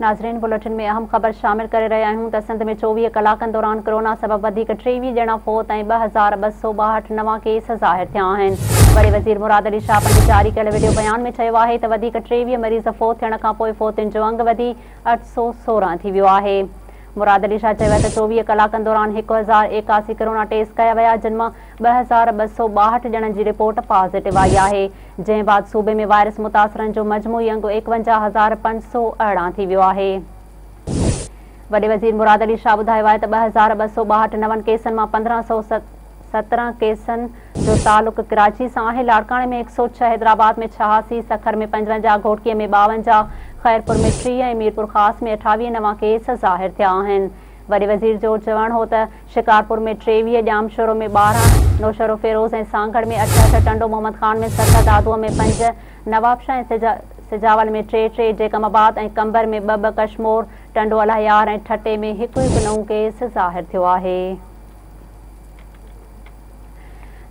ناظرين بليٽن ۾ اهم خبر شامل ڪري رهيا آهيون ته سنڌ ۾ 24 ڪلاڪن دوران ڪرونا سبب وڌيڪ 23 ڄڻا فوت ۽ 2262 نوان ڪيس ظاهر ٿيا آهن. وڏي وزير مراد علي شاهه پنهنجي جاري ڪيل وڊيو بيان ۾ چيو آهي ته وڌيڪ 23 مريض فوت ٿيڻ کانپوء فوتين جو انگ وڌي 816 ٿي ويو آهي. مراد علي شاهه چيو ته 24 ڪلاڪن دوران 1081 ڪرونا ٽيسٽ ڪيا ويا جن مان 2262 ڄڻن جي رپورٽ پازيٽو آئي آهي جنهن بعد صوبي ۾ وائرس متاثرن جو مجموعي انگ 51518 ٿي ويو آهي. وڏي وزير مراد علي شاهه ٻڌايو آهي ته 2262 نون ڪيسن مان 1517 ڪيسن جو تعلق ڪراچي سان آهي، لاڙڪاڻي ۾ 106، حيدرآباد ۾ 86، سکر ۾ 55، گهوٽڪي ۾ 52، خيرپور ۾ 30 ۽ ميرپورخاص ۾ 28 نوان ڪيس ظاهر ٿيا آهن. وڏي وزير جو چوڻ هو ته شڪارپور ۾ 23، ڄامشورو ۾ 12، نوشهروفيروز ۽ سانگهڙ ۾ اٺ اٺ، ٽنڊو محمد خان ۾ ست، دادوء ۾ پنج، نوابشاهه ۽ سجاول ۾ ٽي ٽي، جيڪب آباد ۽ قمبر ۾ ٻه ٻه، ڪشمور، ٽنڊو الهيار ۽ ٺٽي ۾ هڪ هڪ نئون ڪيس ظاهر ٿيو آهي.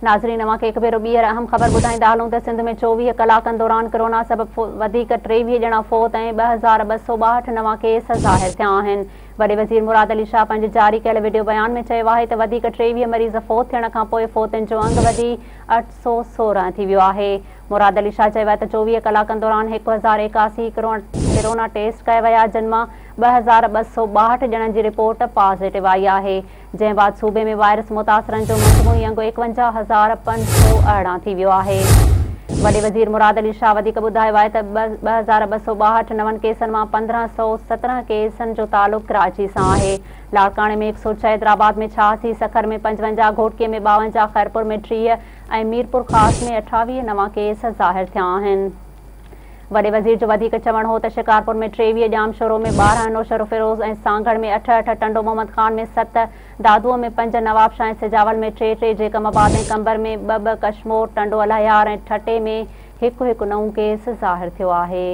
ناظرين اوهان کي هڪ ڀيرو ٻيهر اهم خبر ٻڌائيندا هلون ته سنڌ ۾ 24 ڪلاڪن دوران ڪرونا سبب وڌيڪ 23 ڄڻا فوت ۽ 2262 نوان ڪيس ظاهر ٿيا آهن. وڏي وزير مراد علي شاهه پنهنجي جاري ڪيل وڊيو بيان ۾ چيو آهي ته وڌيڪ 23 مريض فوت ٿيڻ کانپوء فوتين جو انگ وڌي 816 ٿي ويو آهي. مراد علي شاهه چيو آهي ته 24 ڪلاڪن دوران 1081 ڪرونا ٽيسٽ ڪيا ويا جن مان 2262 ڄڻن جي رپورٽ پازيٽو آئي آهي. جنهن بعد صوبي ۾ وائرس متاثرن جو مجموعي انگ 51518 ٿي ويو آهي. وڏي وزير مراد علي شاهه وڌيڪ ٻڌايو آهي ته 2262 نون ڪيسن مان 1517 ڪيسن جو تعلق ڪراچي سان آهي. لاڙڪاڻي ۾ 106، حيدرآباد ۾ 86، سکر ۾ 55، گهوٽڪي ۾ 52، خيرپور ۾ 30 ۽ ميرپورخاص ۾ 28 نوان ڪيس ظاهر ٿيا آهن. وڏي وزير جو وڌيڪ چوڻ هو ته شڪارپور ۾ 23، ڄامشورو ۾ 12، نوشهروفيروز ۽ سانگهڙ ۾ اٺ اٺ، ٽنڊو محمد خان ۾ ست، دادوء ۾ پنج، نوابشاهه ۽ سجاول ۾ ٽي ٽي، جيڪب آباد ۽ قمبر ۾ ٻه ٻه، ڪشمور، ٽنڊو الهيار ۽ ٺٽي ۾ هڪ هڪ نئون ڪيس ظاهر ٿيو آهي.